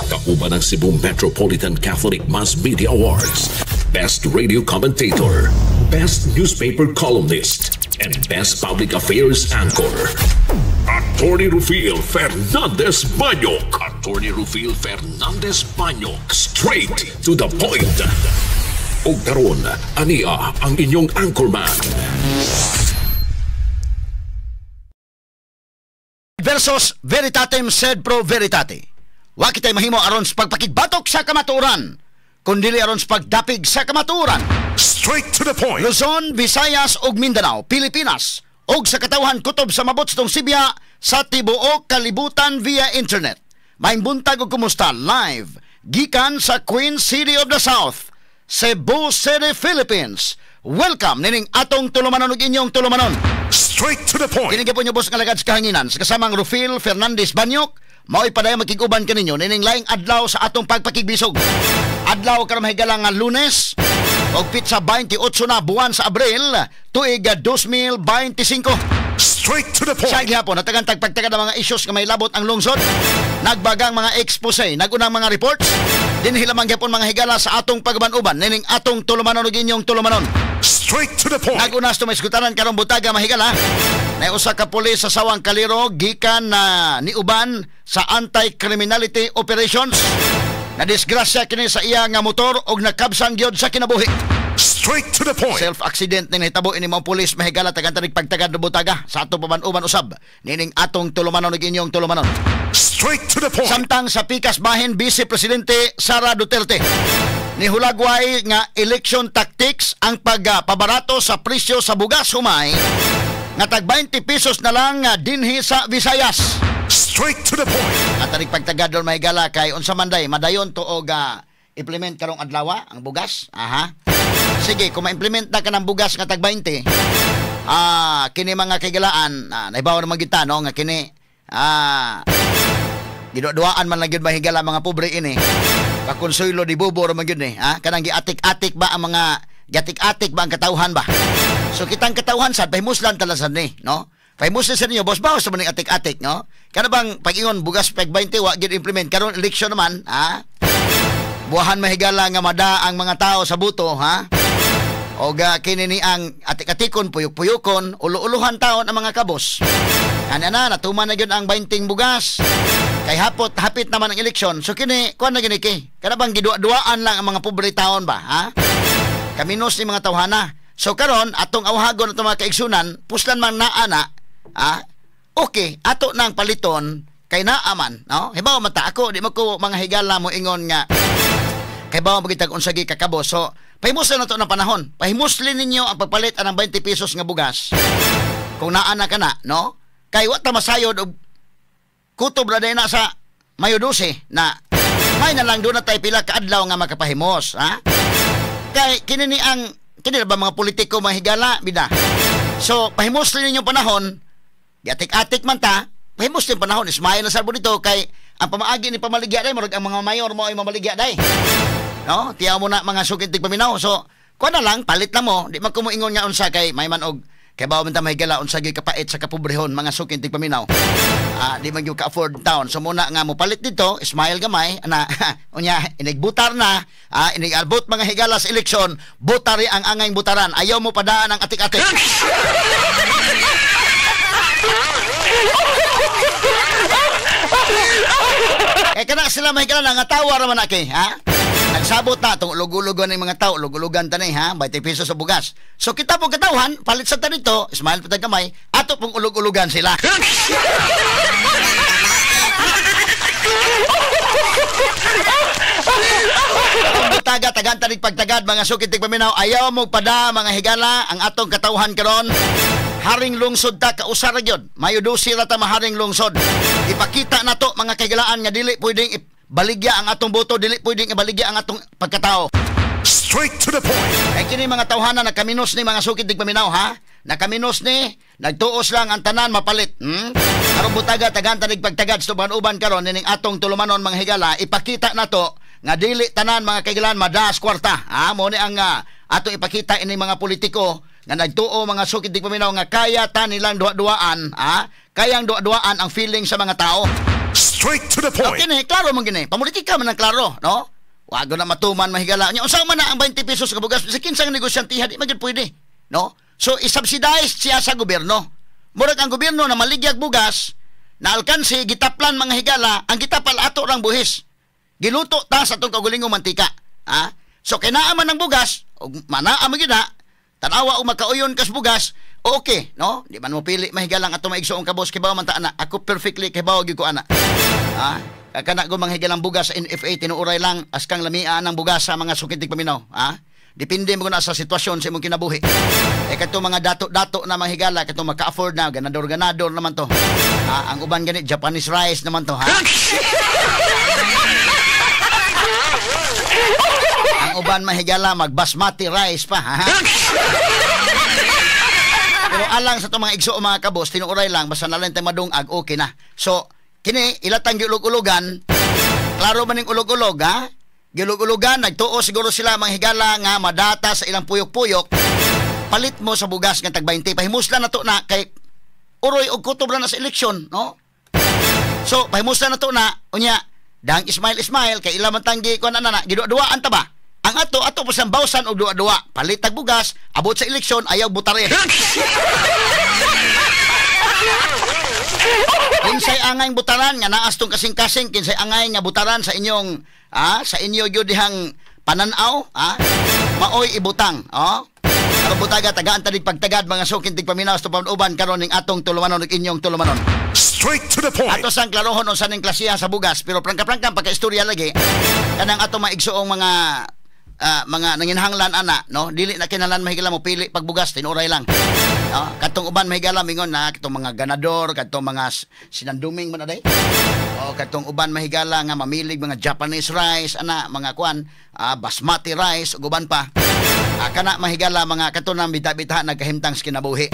Kauban ang Cebu Metropolitan Catholic Mass Media Awards, Best Radio Commentator, Best Newspaper Columnist, and Best Public Affairs Anchor. Attorney Rufil Fernandez Banyok. Attorney Rufil Fernandez Banyok. Straight to the point. Ug karon, ania ang inyong anchorman. Versus veritatem sed pro veritate. Wa kitay mahimo aron sa pagpakigbatok sa kamatuoran, kundili aron sa pagdapig sa kamatuoran. Straight to the point. Luzon, Visayas ug Mindanao, Pilipinas ug sa katawhan kutob sa mabot sa Sibya sa tibuok kalibutan via internet. Maayong buntag ug kumusta live gikan sa Queen City of the South, Cebu City, Philippines. Welcome nining atong tulumanon ug inyong tulumanon. Straight to the point. Kini gyapon boss nga lagad sa kahanginan sa kasamang Rufil Fernandez Banyok, mao'y padayon makig-uban kaninyo nining laing adlaw sa atong pagpakigbisog. Adlaw karon mahigala nga Lunes og pitsa 28 na buwan sa Abril tuig 2025. Straight to the point. Sa gihapon natagan tagpagtagad ang mga issues nga may labot ang lungsod, nagbagang mga expose, nagunang mga reports, dinhi lamang gyapon mga higala sa atong pagban-uban nining atong tulumanon ug inyong tulumanon. Straight to the point. Nagunas to may iskutanan karong butaga mahigala. Na usa ka pulis sa Sawang Kaliro gikan na niuban sa anti-criminality operations. Na disgrasya kini sa iya nga motor og nakabsan gyud sa kinabuhi. Straight to the point. Self-accident ni nahitabo ini mga pulis mahigala tagan tanig pagtagad butaga sa atong paban-uban usab nining atong tulumanon ug inyong tulumanon. Straight to the point. Samtang sa pikas bahin, Vice Presidente Sara Duterte nihulagway nga election tactics ang pagpabarato sa presyo sa bugas humay nga tag 20 pesos na lang dinhi sa Visayas. Straight to the point. At tanig pagtagad doon mahigala kay unsa man day madayon to og implement karong adlaw ang bugas. Aha. Sige, kung ma-implement na ka ng bugas nga tag 20, kini mga kaigalaan, naibaw naman kita no nga kini giduduaan man lang gyud mahigala mga pobre ini. Pakonsuelo di bubo ra man gyud ni, ha? Kanang giatik-atik ba ang mga giatik-atik ba ang katawhan ba? So kitang katawhan sad pahimuslan talasan ni, no? Pahimuslan sa ninyo, boss bawas sa man atik-atik, no? Kana bang pag-ingon bugas pag 20 wa gyud implement karon election naman, ha? Buwahan mahigala nga mada ang mga tao sa buto, ha? O ga kini ni ang atik-atikon, puyok-puyokon, ulo-uluhan taon ang mga kabos. Ana na natuman na gyud ang 20 bugas. Kay hapot hapit naman ang eleksyon. So kini kuan na gini kay. Kana bang gidua-duaan lang ang mga pobre taon ba, ha? Kaminos ni mga tawhana. So karon atong awhagon atong mga kaigsunan, puslan man naa na, ha? Okay, ato nang paliton kay naa man, no? Hibaw man ta ako, di man ko mga higala mo ingon nga kay bawa magitag unsa gi kakabos. So pahimuslan na to ng panahon. Pahimuslin ninyo ang pagpalit anang 20 pesos nga bugas. Kung naa na ka na, no? Kay wa ta masayod og kutob ra na sa Mayo 12 na may na lang doon na tayo pila kaadlaw nga makapahimos, ha? Kay kini ni ang kini ba mga politiko mga higala bida. So pahimuslin ninyo panahon, giatik-atik man ta, pahimuslin panahon, ismail na sabo dito kay ang pamaagi ni pamaligya day murag ang mga mayor mo ay mamaligya day. No? Tiyaw mo na mga sukit tig paminaw. So kuan na lang palit na mo, di man kumuingon nga unsa kay may man og kay bawo man ta mahigala unsa gyud kapait sa kapobrehon mga sukin tig paminaw. Di man gyud ka-afford town. So muna nga mo palit dito, smile gamay na unya inigbutar na, inigabot mga higala sa eleksyon, butari ang angay butaran. Ayaw mo padaan ang atik-atik. Eh kana sila mahigala nga tawa ra man na kay, ha? Nagsabot na itong ulog-ulogan ng mga tao, ulog-ulogan ta ni, ha? 20 pesos sa bugas. So kita pong katawhan, palit sa ta dito, smile pa gamay, ato pong ulog-ulogan sila. Butaga, tagan tanig pagtagad, mga sukit tigpaminaw, ayaw mo pada mga higala, ang atong katawhan karon. Haring lungsod ta, kausara gyud. Mayo 12 ra ta maharing lungsod. Ipakita na to mga kahigalaan nga dili pwedeng baligya ang atong boto, dili pwedeng ibaligya ang atong pagkatao. Straight to the point. Kay kini mga tawhana nakaminos ni mga sukit tigpaminaw, ha? Nakaminos ni, nagtuos lang ang tanan mapalit. Aron butaga tagan tanig pagtagad sa uban-uban karon nining atong tulumanon mga higala, ipakita na to nga dili tanan mga kahigalaan madaas kwarta. Ha? Mo ni ang atong ipakita ini mga politiko nga nagtuo mga sukit tigpaminaw nga kaya ta nilang duwa-duaan, ha? Kayang duwa-duaan ang feeling sa mga tao. Straight to the point. Okay ni, klaro man gini. Pamulitika man ang klaro, no? Wag na matuman mahigala. Nya unsa man na ang 20 pesos ka bugas sa kinsang negosyantiha, di man gyud pwede, no? So isubsidize siya sa gobyerno. Murag ang gobyerno na maligyag bugas na alkansi gitaplan mga higala, ang gitapal ato rang buhis. Giluto ta sa atong kaugalingong mantika. Ha? So kay naa man ang bugas, ug manaa man gyud na, tan-awa og makauyon kas bugas, okay, no? Di man mo pili mahigalang ato maigsoong kabos kay man ta ana. Ako perfectly kay bawo gyud ko ana. Ha? Kana go mga higalang bugas sa NFA tinuuray lang askang lamia ng bugas sa mga sukitig paminaw, ha? Depende mo na sa sitwasyon sa imong kinabuhi. Eh kadto mga dato-dato na mga higala kadto maka-afford na ganador-ganador naman to. Ha? Ang uban gani Japanese rice naman to, ha? Ang uban mahigala mag basmati rice pa, ha? Pero alang sa itong mga igso mga kabos, tinuuray lang basta nalang tayo madungag, okay na. So kini ilatang giulog-ulogan, klaro man ning ulog-ulog, ha? Giulog-ulogan, nagtuo siguro sila mga higala nga madata sa ilang puyok-puyok. Palit mo sa bugas nga tag 20, pahimuslan na to na kay uroy og kutob na sa eleksyon, no? So pahimuslan na to na, unya dang ismail ismail kay ila man tanggi kon ana na giduwa-duwaan ta ba? Ang ato ato pa siyang bawsan og duwa-duwa. Palit tag bugas, abot sa eleksyon ayaw butare. Kinsay angay butaran nga naas tong kasing-kasing, kinsay angay nga butaran sa inyong sa inyo gyud dihang pananaw, ha? Maoy ibutang, oh. Aron butaga tagaan ta pagtagad mga sukin tigpaminaw sa uban karon ning atong tulumanon ug inyong tulumanon. Straight to the point. Ato sang klarohon unsa ning klasiha sa bugas, pero prangka-prangka pagka-istorya lagi kanang ato maigsoong mga mga nanginhanglan ana, no? Dili na kinahanglan mahigala mo pili pagbugas, tinuray lang. No? Katong uban mahigala mingon na katong mga ganador, katong mga sinanduming man aday. O katong uban mahigala nga mamilig mga Japanese rice ana, mga kuan, basmati rice ug uban pa. Kana mahigala mga katunang bita-bita nagkahimtang sa kinabuhi.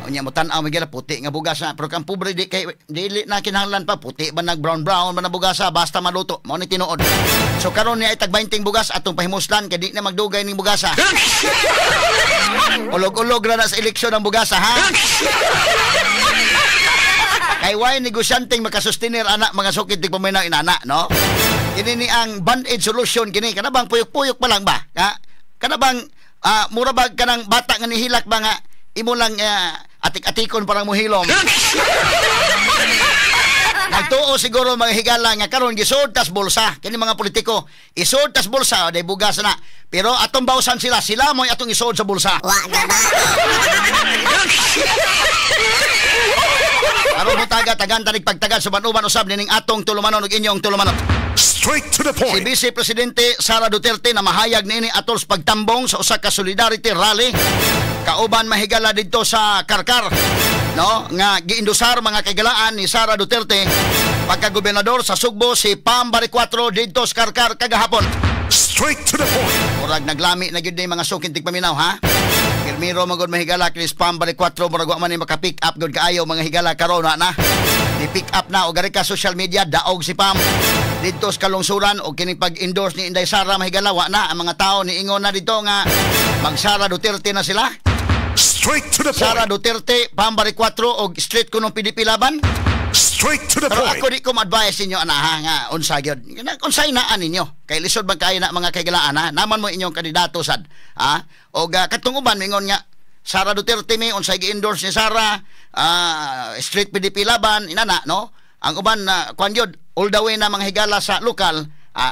Unya mo tan-aw mahigala puti nga bugas na, pero kang pobre di kay dili na kinahanglan pa puti ba nag brown brown ba na bugas basta maluto. Mao ni tinuod. So karon niya ay tag 20 bugas atong pahimuslan kay di na magdugay ning bugasa. Ulog-ulog ra na sa eleksyon ang bugasa, ha? Kay way negosyanteng makasustenir ana mga sukid tig paminaw inana, no? Kini ni ang band-aid solution kini kana bang puyok-puyok pa lang ba? Ha? Kana bang mura ba kanang bata nga nihilak ba nga imo lang atik-atikon parang mohilom. Nagtuo siguro mga higala nga karon gisod tas bulsa kini mga politiko, isod tas bulsa day bugas na. Pero atong bawsan sila, sila mo'y atong isod sa bulsa. Wa na ba? Aron butaga tagan tanig pagtagad suban-uban usab nining atong tulumanon ug inyong tulumanon. Straight to the point. Si Vice Presidente Sara Duterte na mahayag niini atol sa pagtambong sa usa ka solidarity rally kauban mahigala didto sa Karkar, no? Nga giindusar mga kaigalaan ni Sara Duterte pagka-gobernador sa Sugbo si Pam Baricuatro didto sa Karkar kagahapon. Straight to the point. Murag naglami na gyud ni mga sukin tigpaminaw, ha? Pirmiro magod mahigala kini Pam Baricuatro, murag wa man ni maka-pick up gyud kaayo mga higala karon na. Ni pick up na og ka social media daog si Pam didto sa kalungsuran og kining pag-endorse ni Inday Sara mahigala wa na ang mga tao niingon na didto nga mag Sara Duterte na sila. Straight to the point. Sara Duterte, Pam Baricuatro og straight kunong PDP laban. Straight to the Pero point. ako di ko ma-advise ninyo ana ha nga unsa gyud. Unsay naa ninyo? Kay lisod man kaayo na mga kaigalaan, ha? Naman mo inyong kandidato sad. Ha? Og katong uban mingon nga Sara Duterte mi unsay gi-endorse ni Sara, straight PDP laban inana, no? Ang uban na kuan gyud all the way na mga higala sa lokal,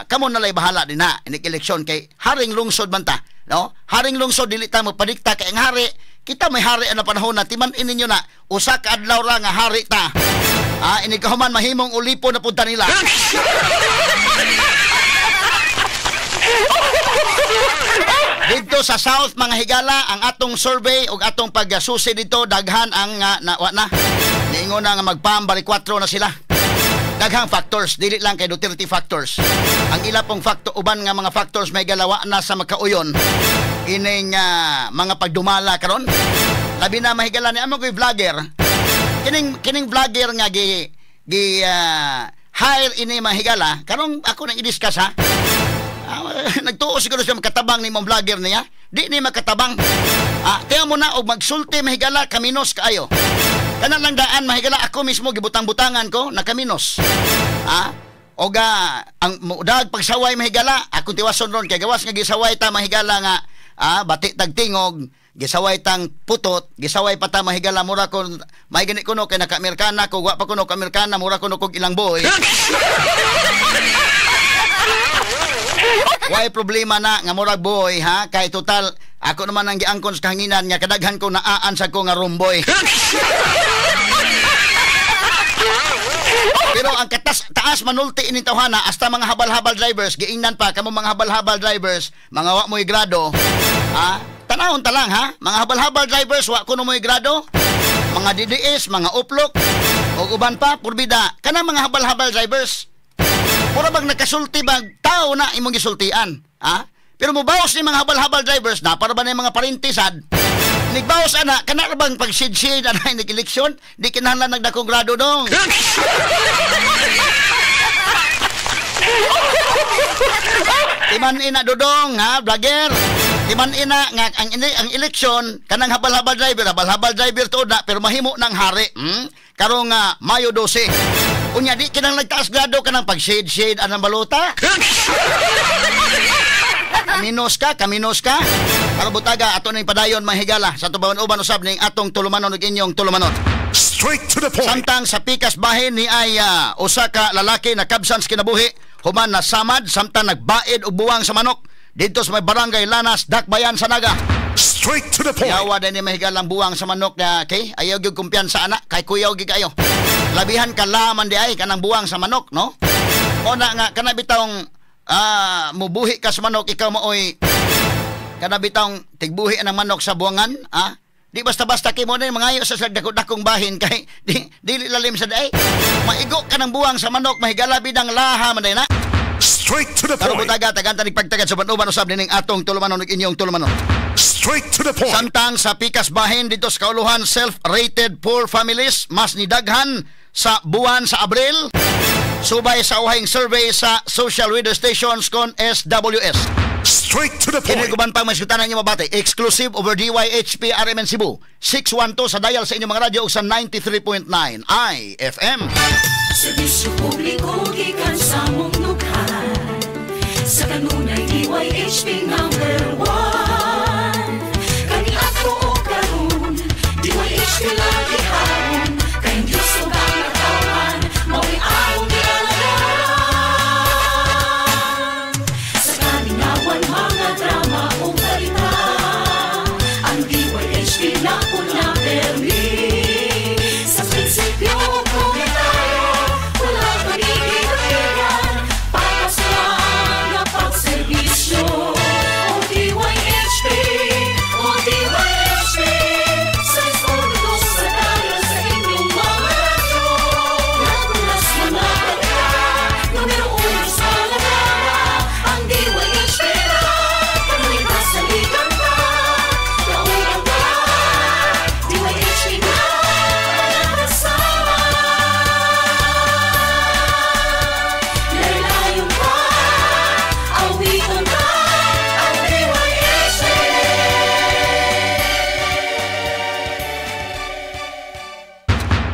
kamo na lay bahala din na inig eleksyon kay haring lungsod man ta, no? Haring lungsod dili ta magpadikta kay ang hari. Kita may hari ang panahon na timan ininyo na usa ka adlaw ra nga hari ta. Inig kahuman mahimong ulipo na punta nila. Dito sa South mga higala ang atong survey ug atong pagsusi dito daghan ang na, wa na. Niingon na nga mag-Pam Baricuatro na sila. Daghang factors, dili lang kay Duterte factors. Ang ila pong factor uban nga mga factors may galawa na sa makauyon ining mga pagdumala karon. Labi na mahigala ni amo koy vlogger. Kining vlogger nga gi hire ini mahigala karong ako nang i-discuss, ha. Nagtuo siguro siya makatabang ni mong vlogger niya. Di ni makatabang. Tiyan mo na og magsulti mahigala kaminos kaayo. Kana lang daan mahigala ako mismo gibutang-butangan ko nakaminos. Ha? Oga ang mudag pagsaway mahigala akong tiwason ron kay gawas nga gisaway ta mahigala nga bati tag tingog, gisaway tang putot, gisaway pa ta mahigala mura kon may gani kuno kay naka-Amerikana ko, wa pa kuno ka-Amerikana mura kuno kog ilang boy. Way problema na nga murag boy ha kay total ako naman ang giangkon sa kahanginan nga kadaghan ko naaan sa ko nga romboy. Pero ang katas taas manulti ining tawhana hasta mga habal-habal drivers giingnan pa kamo mga habal-habal drivers mga wa mo'y grado ha tanahon ta lang ha mga habal-habal drivers wa kuno mo'y grado mga DDS mga uplok ug uban pa purbida kanang mga habal-habal drivers mura bang nakasulti bang tao na imong gisultian ha pero mobaos ni mga habal-habal drivers na para ba na mga parintisad nigbaos ana kana ra bang pagsid-sid ana nig eleksyon di kinahanglan nagdakong grado dong. Timan ina dodong ha vlogger timan ina nga ang eleksyon kanang habal-habal driver tuod na pero mahimo ng hari karong Mayo 12 unya di kinahanglan nagtaas grado kanang pagsid-sid anang balota. Kaminos ka, kaminos ka. Para butaga, ato ning padayon mahigala sa tubawan-uban usab ning atong tulumanon ug inyong tulumanon. Straight to the point. Samtang sa pikas bahin ni ay usa ka lalaki na kabsan sa kinabuhi, human na samad samtang nagbaid og buwang sa manok didto sa may barangay Lanas, Dakbayan sa Naga. Straight to the point. Yawa din ni mahigalang buwang sa manok na kay ayaw gyud kumpiyansa ana kay kuyaw gyud kayo. Labihan ka laman di ay kanang buwang sa manok, no? O na nga kana bitawng mubuhi ka sa manok ikaw maoy kana bitawng tigbuhi ang manok sa buwangan ha di basta-basta kay mo na mangayo sa dako-dakong bahin kay di dili lalim sa day maigo ka ng buwang sa manok mahigala bidang laha man day na. Straight to the point. Karon butaga tagan pagtagad sa uban usab nining atong tulumanon ug inyong tulumanon. Straight to the point. Samtang sa pikas bahin dito sa Kauluhan self-rated poor families mas nidaghan sa buwan sa Abril subay sa uhayng survey sa Social Weather Stations kon SWS. Straight to the point. Kini guban pang maisgutan ninyo mabati. Exclusive over DYHP RMN Cebu. 612 sa dial sa inyong mga radyo ug sa 93.9 IFM. Serbisyo publiko gikan sa mong dughan. Sa kanunay DYHP number 1. Kani ato og karon, DYHP lagi haron. Kay Diyos ug ang katawhan, mao'y among gialagaran. Sa kalingawan mga drama ug balita, ang DYHP na una permi. Sa prinsipyo komunitario, wala pagiging-kapigan, patas lang nga pagserbisyo. O DYHP, o DYHP, sa eskudo sa dial sa inyong mga radyo. Nagulas mga balita, numero uno sa lagana, ang DYHP na, kanunay kasaligan ka, kauban ka, DYHP na, kasama. Laylayon ka, awiton ka, ang DYHP.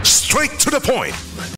Straight to the point.